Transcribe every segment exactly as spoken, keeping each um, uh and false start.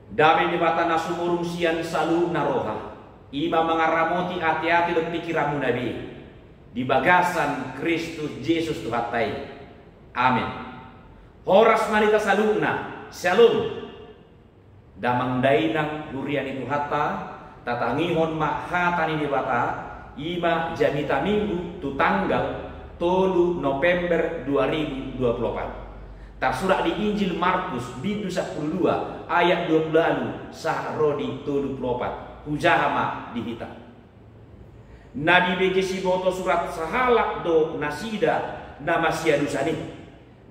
Dame ni Debata na sumurung sian saluhutna roha, i ma mangaramoti ateate dohot pingkiranmuna be di bagasan Kristus Jesus Tuhanta i. Amen. Horas ma di hita saluhutna. Syalom. Damang dainang huria ni Tuhanta, tatangihon ma hata ni Debata, i ma jamita Minggu tu tanggal tolu November dua ribu dua puluh opat. Tarsurat di Injil Markus, bindu sampulu dua, ayat dua puluh ualu sahat ro di tolu puluh opat. Hujaha ma di hita. Na dibege siboto surat sahalak do nasida na masiadosan i.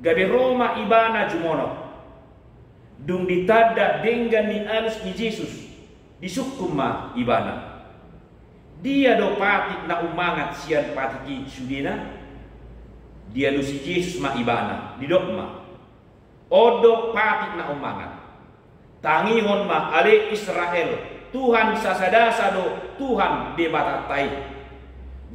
Gabe ro ma ibana jumonok. Dung ditanda denggan ni alus ni Jesus, disungkun ma ibana. Dia do patik na ummangat sian patik i sudena? Dialusi Jesus ma ibana, didok ma: On do patik na ummangat. Tangihon ma ale Israel, Tuhan sasadasa do Tuhan Debatanta i.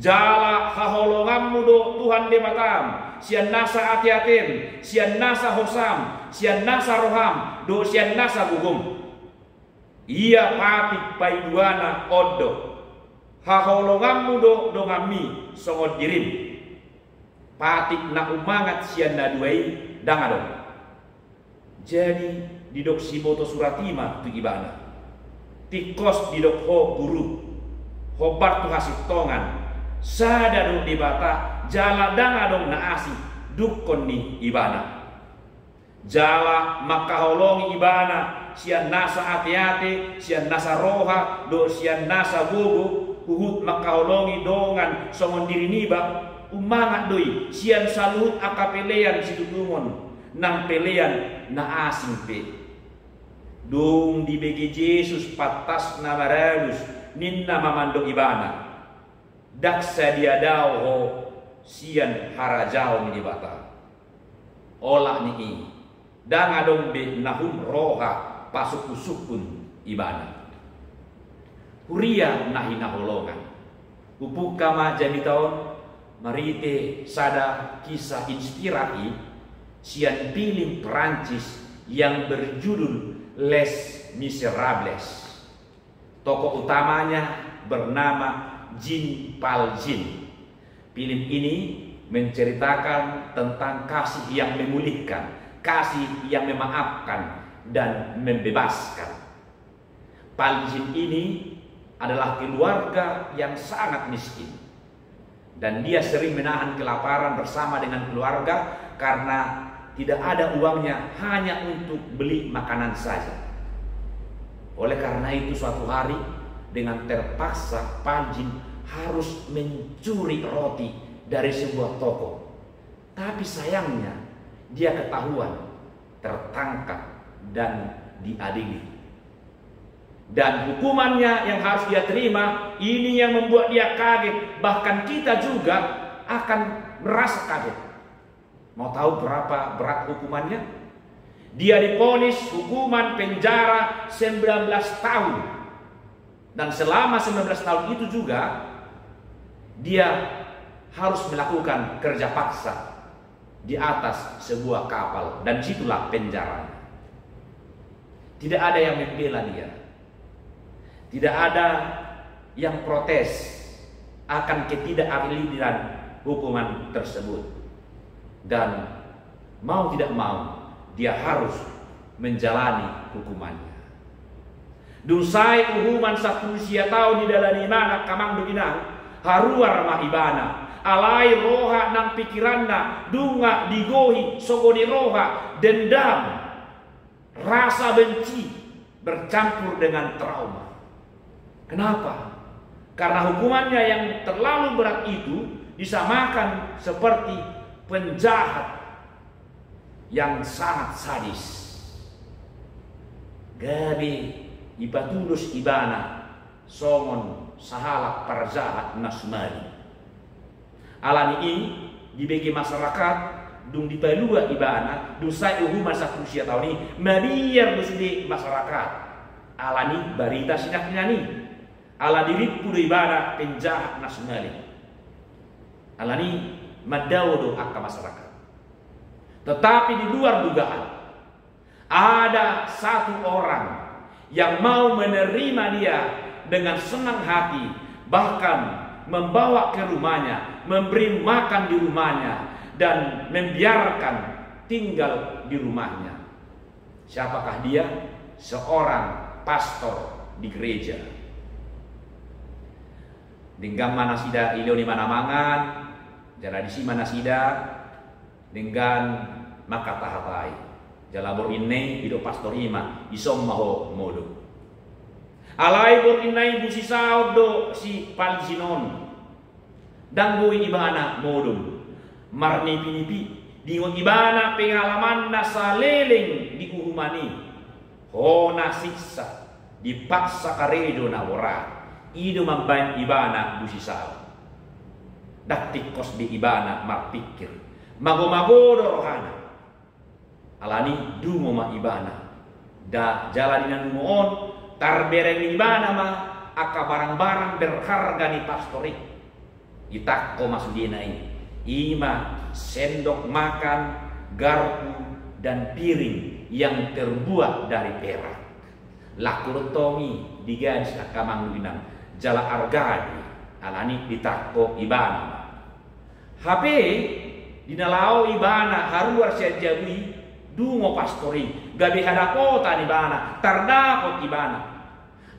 Jala haholonganmu do Tuhan Debatam, sian nasa ateatem, sian nasa hosam, sian nasa roham, dohot sian nasa gogom. Ia patik paiduana on do. Haholonganmu do donganmi songon dirim. Patik na ummangat sian na dua i ndang adong. Jadi, didok siboto surat i ma tu ibana: Tingkos didok ho Guru, hombar tu hasintongan, sada do Debata, jala ndang adong na asing, dungkon ni ibana. Jala mangkaholongi ibana sian nasa ateate, sian nasa roha, dohot sian nasa gogo, huhut mangkaholongi dongan songon diri niba, ummangat do i sian saluhut angka pelean situtungon, nang pelean na asing pe. Dung dibege Jesus pantasna maralus, ninna ma mandok ibana: Ndang sadia dao ho sian harajaon ni Debata. Olat ni i, ndang adong be na hum roha pasungkunsungkun ibana. Huria na hinaholongan, hupungka ma jamita on marhite sada kisah inspirasi sian film Perancis yang berjudul Les Misérables. Tokoh utamanya bernama Jean Valjean. Film ini menceritakan tentang kasih yang memulihkan, kasih yang memaafkan, dan membebaskan. Valjean ini adalah keluarga yang sangat miskin. Dan dia sering menahan kelaparan bersama dengan keluarga karena tidak ada uangnya, hanya untuk beli makanan saja. Oleh karena itu, suatu hari dengan terpaksa Valjean harus mencuri roti dari sebuah toko. Tapi sayangnya, dia ketahuan, tertangkap, dan diadili. Dan hukumannya yang harus dia terima, ini yang membuat dia kaget. Bahkan kita juga akan merasa kaget. Mau tahu berapa berat hukumannya? Dia divonis hukuman penjara sembilan belas tahun. Dan selama sembilan belas tahun itu juga, dia harus melakukan kerja paksa di atas sebuah kapal, dan situlah penjaranya. Tidak ada yang membela dia. Tidak ada yang protes akan ketidakadilan hukuman tersebut. Dan mau tidak mau, dia harus menjalani hukumannya. Dung sae uhuman sampulu sia taon didalani ibana, amang dohot inang, haruar ma ibana. Alai roha nang pingkiranna nunga digohi songon i roha dendam, rasa benci bercampur dengan trauma. Kenapa? Karena hukumannya yang terlalu berat itu disamakan seperti penjahat yang sangat sadis. Gabe dipatudos ibana songon sahalak parjahat na sumaling. Alani i, dibege masyarakat, dung dipalua ibana, dung sae uhuman sampulu sia taon i, mabiar do sude masyarakat. Alani barita sinangkinan i. Ala dirimpu do ibana penjahat na sumaling. Alani mandao do angka masyarakat. Tetapi di luar dugaan, ada satu orang yang mau menerima dia dengan senang hati, bahkan membawa ke rumahnya, memberi makan di rumahnya, dan membiarkan tinggal di rumahnya. Siapakah dia? Seorang pastor di gereja. Denggan ma nasida, dilehon i ma na mangan, jala disi ma nasida denggan manghatahata i. Jala borngin na i didok pastor i ma, dison ma ho modom. Alai borngin na i busisaon do si Paljin on. Ndang boi ibana modom. Marnipinipi, diingot ibana pengalamanna saleleng di uhuman i. Hona siksa, dipaksa karejo na borat, i do mambahen ibana busisaon. Ndang tingkos be ibana marpingkir. Mago-mago do rohana. Alani i dungo ma ibana. Jala di na dungo on, tarbereng ibana ma angka barang-barang berharga ni pastor i. Ditangko ma sudena i. I ma sendok makan, garpu, dan piring yang terbuat dari perak. Laku do tong i digadis angka amang dohot inang, jala arga do i, alani i ditangko ibana ma. Hape di na laho ibana haruar sian jabu i, dungo pastor i, gabe hadapotan ibana, tardapot ibana.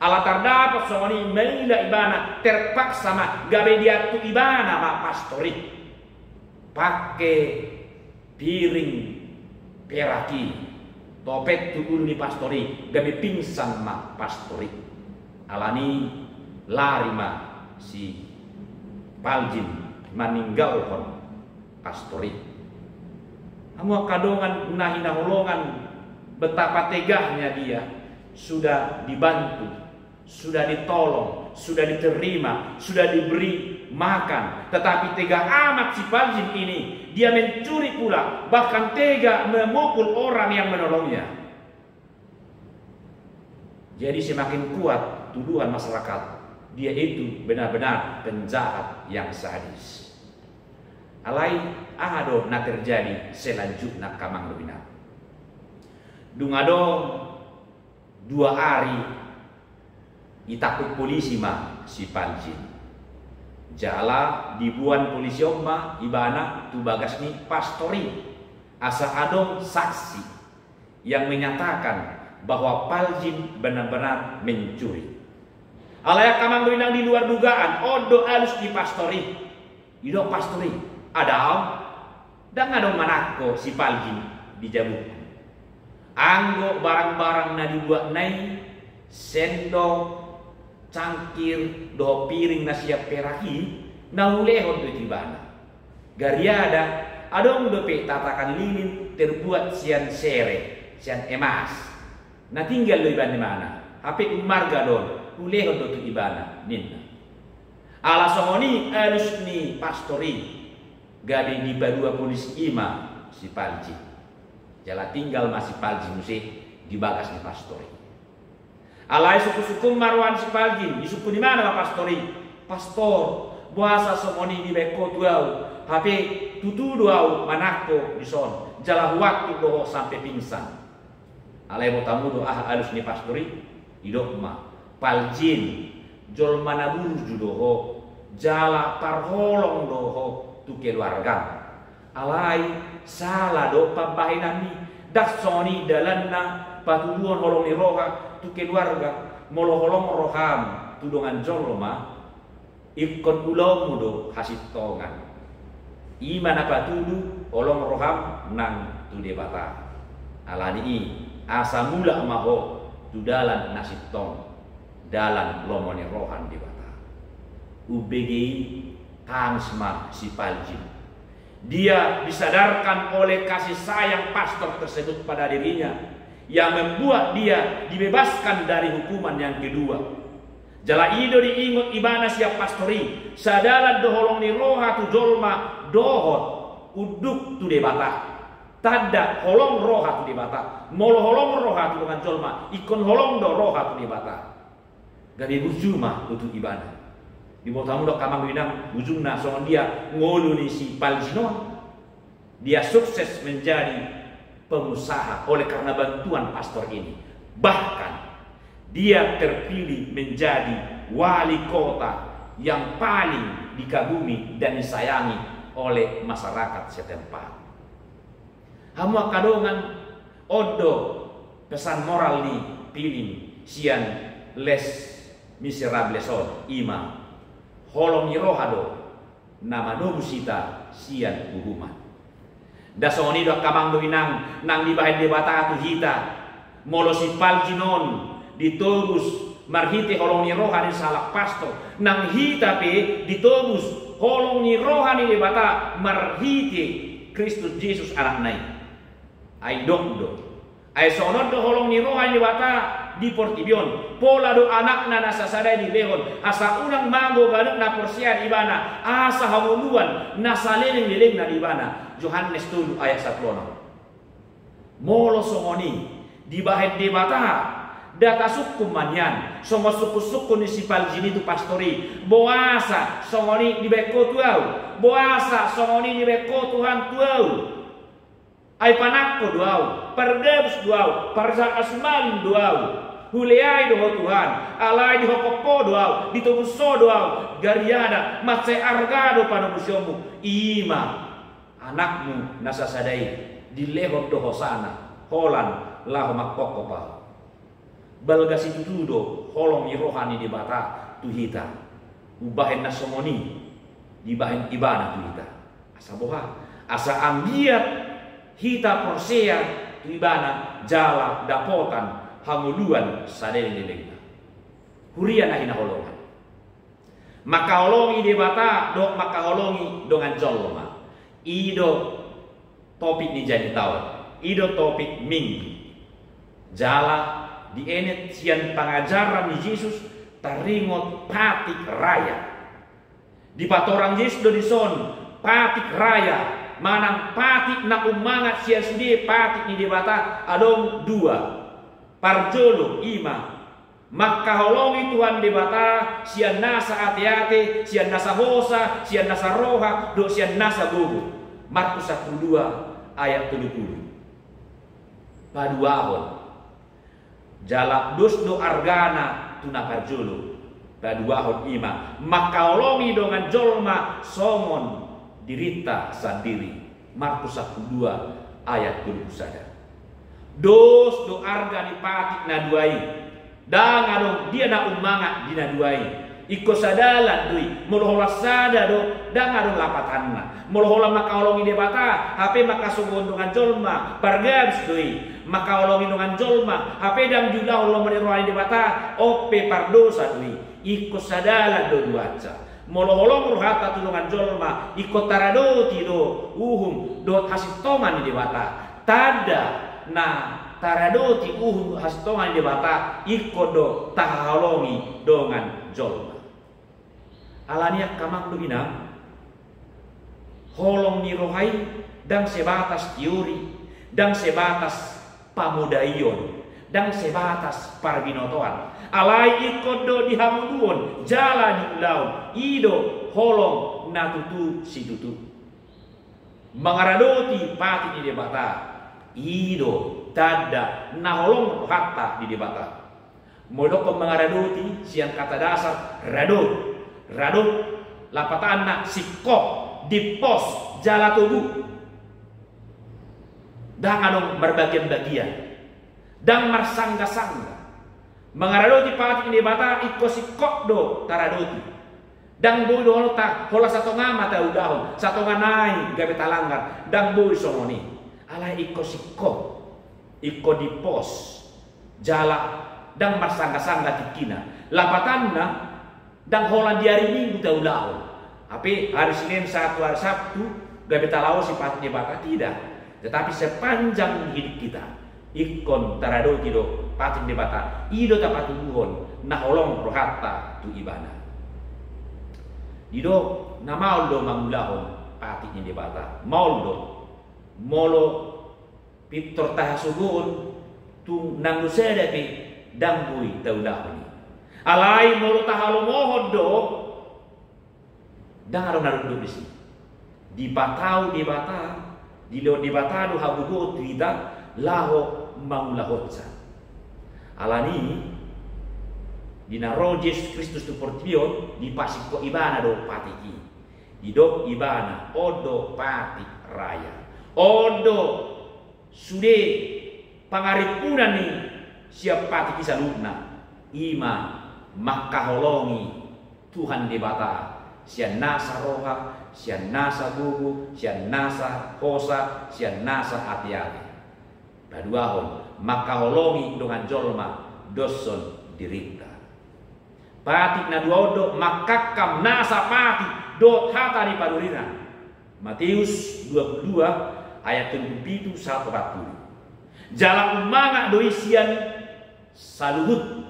Ala tardapot songon i maila ibana, terpaksa ma gabe diantuk ibana ma pastor i. Pake piring perak i, topet tu ulu ni pastor i, gabe pingsan ma pastor i. Alani i lari ma si Paljin maninggalhon pastor i. Hamu angka dongan na hinaholongan, betapa tegahnya dia, sudah dibantu, sudah ditolong, sudah diterima, sudah diberi makan. Tetapi tega amat si Paljin ini, dia mencuri pula, bahkan tega memukul orang yang menolongnya. Jadi semakin kuat tuduhan masyarakat, dia itu benar-benar penjahat yang sadis. Alai aha do na terjadi selanjutna, angka amang dohot inang? Dung adong dua ari, ditangkup polisi ma si Paljin. Jala diboan polisi on ma ibana tu bagas ni pastor i, asa adong saksi yang menyatakan bahwa Paljin benar-benar mencuri. Alai angka amang dohot inang, di luar dugaan, on do alus ni pastor i. Didok pastor i, adong, ndang adong manangko si Paljin di jabungku. Anggo barang-barang na dibuatna i, sendok, cangkir, dohot piring na sian perak i, na hulehon do tu ibana. Gariada, adong dope tatakan lilin terbuat sian sere, sian emas. Na tinggal do ibana, hape ummarga do on, hulehon do tu ibana, ninna. Ala songon i alus ni pastor i, gabe dipadua polisi i ma si Paljin. Jala tinggal ma si Paljin muse di bagas ni pastor i. Alai sungkun-sungkun ma roha ni si Paljin, disungkun ibana ma pastor i. Pastor, boasa songon i dibahen ho tu ahu? Hape tutu do ahu manangko dison, jala huantuk do ho sampe pingsan. Alai boto hamu do aha alus ni pastor i? Didok ma, Paljin, jolma na burju do ho, jala parholong do ho tu keluargam. Alai sala do pambahenanmi, ndang songon i dalanna patuduhon holong ni roha tu keluarga. Molo holong roham tu dongan jolma, ingkon ulaonmu do hasintongan. I ma na patudu holong roham nang tu Debata. Alani i, asa mulak ma ho tu dalan na sintong, dalan lomo ni roha ni Debata. Umbege i tangis ma si Paljin. Dia disadarkan oleh kasih sayang pastor tersebut pada dirinya, yang membuat dia dibebaskan dari hukuman yang kedua. Jala i do diingot ibana sian pastor i, sadalan do holong ni roha tu jolma dohot unduk tu Debata. Tanda holong roha tu Debata. Molo holong roha tu dongan jolma, ingkon holong do roha tu Debata. Gabe burju ma tutu ibana. Diboto hamu do angka amang dohot inang, ujungna songon dia ngolu ni si Paljin on. Dia sukses menjadi pengusaha oleh karena bantuan pastor ini. Bahkan Dia terpilih menjadi wali kota yang paling dikagumi dan disayangi oleh masyarakat setempat. Hamu angka dongan, on do pesan moral ni pilim sian Les Miserables on, i ma: holong ni roha do na manobus hita sian uhuman. Nda songon i do angka amang dohot inang nang dibahen Debata tu hita. Molo si Paljin on ditobus marhite holong ni roha ni sahalak pastor, nang hita pe ditobus holong ni roha ni Debata marhite Kristus Jesus Anakna i. Ai dok do. Ai songon on do holong ni roha ni Debata di portibi on. Pola do Anakna na sasada i dilehon, asa unang mago ganup na porsea di Ibana, asa hangoluan na saleleng-lelengna di Ibana. Johannes tolu ayat sampulu onom. Molo songon i dibahen Debata, nda tasungkun ma nian songon sungkun-sungkun ni si Paljin i tu pastor i. Boasa songon i dibahen ho tu ahu? Boasa songon i dibahen ho Tuhan tu ahu? Ai panangko do ahu, pargabus do ahu, parsahat na sumalin do ahu. Huleai do ho Tuhan, alai dihophop ho do ahu, ditobus ho do ahu, gariada mansai arga do panobusionmu. I ma Anakmu na sasada i, dilehon do hosana holan laho manghophop ahu. Balga situtu do holong ni roha ni Debata tu hita. Umbahen na songon i dibahen Ibana tu hita. Asa boha? Asa anggiat hita porsea tu Ibana jala dapotan hangoluan saleleng-lelengna. Huria na hinaholongan, mangkaholongi Debata dohot mangkaholongi dongan jolma, i do topik ni jani taon, i do topik Minggu. Jala dienet sian pangajaran ni Jesus taringot patik raya. Dipatorang Jesus do dison patik raya manang patik na ummangat sian sude patik ni Debata adong dua. Parjolo i ma mangkaholongi Tuhan Debata sian nasa ate-ate, sian nasa hosa, sian nasa roha dohot sian nasa gogo. Markus sampulu dua ayat tolu pulu. Paduahon, jala dos do argana tu na parjolo. Paduahon i ma mangkaholongi dongan jolma songon dirinta sandiri. Markus sampulu dua ayat tolu pulu sada. Dos do arga ni patik na dua i. Ndang adong dia na ummangat di na dua i. Ingkon sadalan do i. Molo holan sada do, ndang adong lapatanna. Molo holan mangkaholongi Debata hape mangkasogohon dongan jolma, pargabus do i. Mangkaholongi dongan jolma hape ndang diulahon lomo ni roha ni Debata, on pe pardosa do i. Ingkon sadalan do duansa. Molo holong rohanta tu dongan jolma, ingkon taradoti do uhum dohot hasintongan ni Debata. Tanda na taradoti uhum dohot hasintongan ni Debata, ingkon do tahaholongi dongan jolma. Alani i angka amang dohot inang, holong ni roha i ndang sebatas teori, ndang sebatas pamodaion, ndang sebatas parbinotoan. Alai ingkon do dihangoluhon jala diulahon. I do holong na tutu situtu. Mangaradoti patik ni Debata, i do tanda na holong rohanta di Debata. Molo didokkon mangaradoti, sian kata dasar radot. Radot lapatanna singkop, dimpos jala togu. Ndang adong marbagian-bagian, ndang marsangga-sangga. Mangaradoti patik ni Debata ingkon singkop do taradoti. Ndang boi do holan ta, holan satonga ma taulahon, satonga nai gabe talanggar. Ndang boi songon i. Alai ingkon singkop, ingkon dimpos. Jala ndang marsangga-sangga tingkina. Lapatanna, ndang holan di ari Minggu taulahon. Hape hari Senin sahat tu hari Sabtu gabe talaosi patik ni Debata, tidak. Tetapi sepanjang hidup kita, ingkon taradoti do patik ni Debata. I do tapatuduhon na holong rohanta tu Ibana. Didok na maol do mangulahon patik ni Debata. Maol do. Molo pintor tahasogohon, tung nanggo sada pe ndang boi taulahon i. Alai molo tahalomohon do, ndang adong na ronduk disi. Dipatau Debata, dilehon Debata do hagogoon tu hita laho mangulahonsa. Alani i, Di na ro Jesus Kristus tu portibi on, dipasingkop Ibana do patik i. Didok Ibana, on do patik raya. On do sude pangarimpunan ni sian patik i saluhutna. I ma mangkaholongi Tuhan Debata sian nasa roha, sian nasa gogo, sian nasa hosa, sian nasa ateate. Paduahon, mangkaholongi dongan jolma doshon dirinta. Patik na dua on do mangkangkam nasa patik dohot hata ni padorina. Mateus dua pulu dua ayat tolu pulu pitu sahat opat pulu. Jala ummangak do i sian saluhut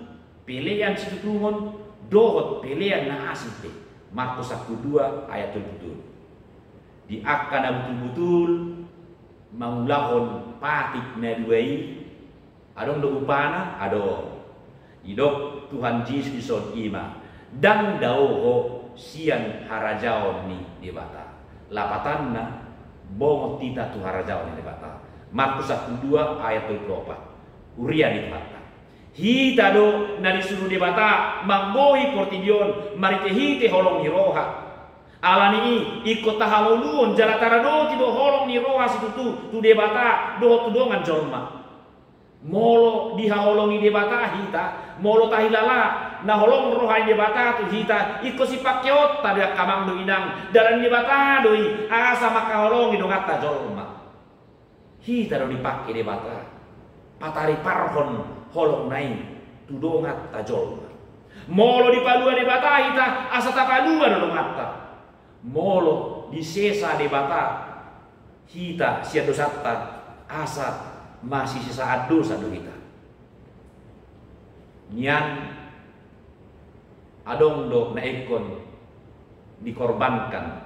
pelean situtungon dohot pelean na asing pe. Markus sampulu dua ayat tolu pulu tolu. Di angka na butul-butul mangulahon patik na dua i, adong do upana? Adong. Didok Tuhan Jesus dison i ma, ndang dao ho sian harajaon ni Debata. Lapatanna, bongot hita tu harajaon ni Debata. Markus sampulu dua ayat tolu pulu opat. Huria ni Tuhanta. Hita do na disuru Debata manggohi portibi on marhite-hite holong ni roha. Alani i, ingkon tahamoluhon jala taradoti do holong ni roha situtu tu Debata dohot tu dongan jolma. Molo dihaholongi Debata hita, molo tahilala na holong roha ni Debata tu hita, ingkon sipangkeonta do i, angka amang dohot inang, dalan ni Debata do i asa mangkaholongi donganta jolma. Hita do dipangke Debata patariparhon holongna i tu donganta jolma. Molo dipalua Debata hita, asa tapalua do donganta. Molo disesa Debata hita sian dosanta, asa masisesaan dosa do hita. Nian, adong do na ingkon dikorbankan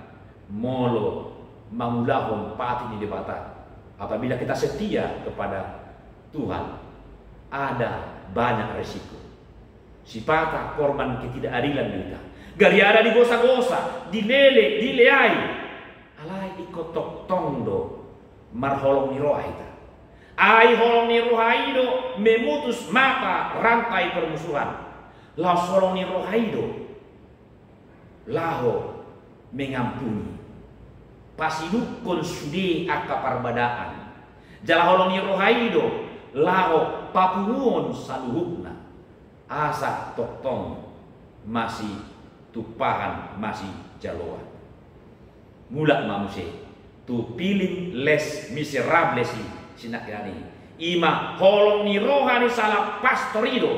molo mangulahon patik ni Debata. Apabila kita setia kepada Tuhan, ada banyak resiko. Sipata korban ketidakadilan do hita. Gari ada digosa-gosa, dilele, dileai. Alai ingkon tongtong do marholong ni roha hita. Ai holong ni roha i do memutus mata rantai permusuhan. Laos holong ni roha i do laho mengampuni, pasidukkon sude angka parbadaan. Jala holong ni roha i do laho papunguhon saluhutna. Asa tongtong masitumpahan, masijaloan. Mulak ma muse tu film Les Miserables i, sinangkinan i. I ma holong ni roha ni sahalak pastor i do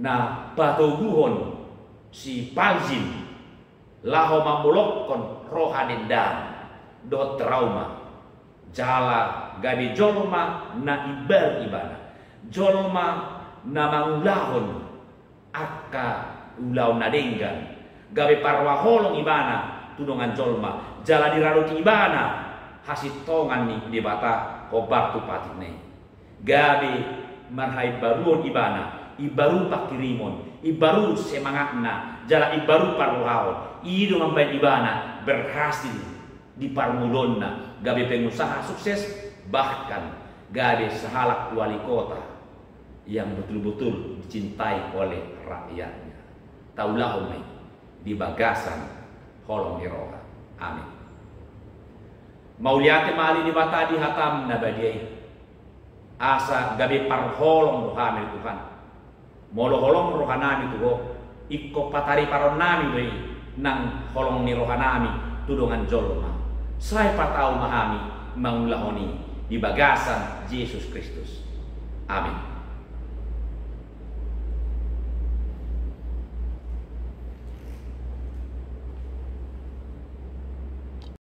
na patoguhon si Valjean laho mambolongkon roha dendam dohot trauma. Jala gabe jolma na imbaru ibana, jolma na mangulahon angka ulaon na denggan, gabe parroha holong ibana tu dongan jolma, jala diradoti ibana hasintongan ni Debata hombar tu patikna i. Gabe marhaimbaruon ibana, imbaru pangkirimon, imbaru semangatna, jala imbaru parrohaon. I do mambahen ibana berhasil di parngoluonna, gabe pengusaha sukses, bahkan gabe sahalak wali kota yang betul-betul dicintai oleh rakyatnya. Taulahon ma i di bagasan holong ni roha. Amin. Mauliate ma ale Debata di hatam na badia i, asa gabe parholong do hami tu Tuhan. Molo holong rohanami tu Ho, ingkon patariparonnami do i nang holong ni rohanami tu dongan jolma. Sai patau ma hami mangulahon i di bagasan Jesus Kristus. Amin.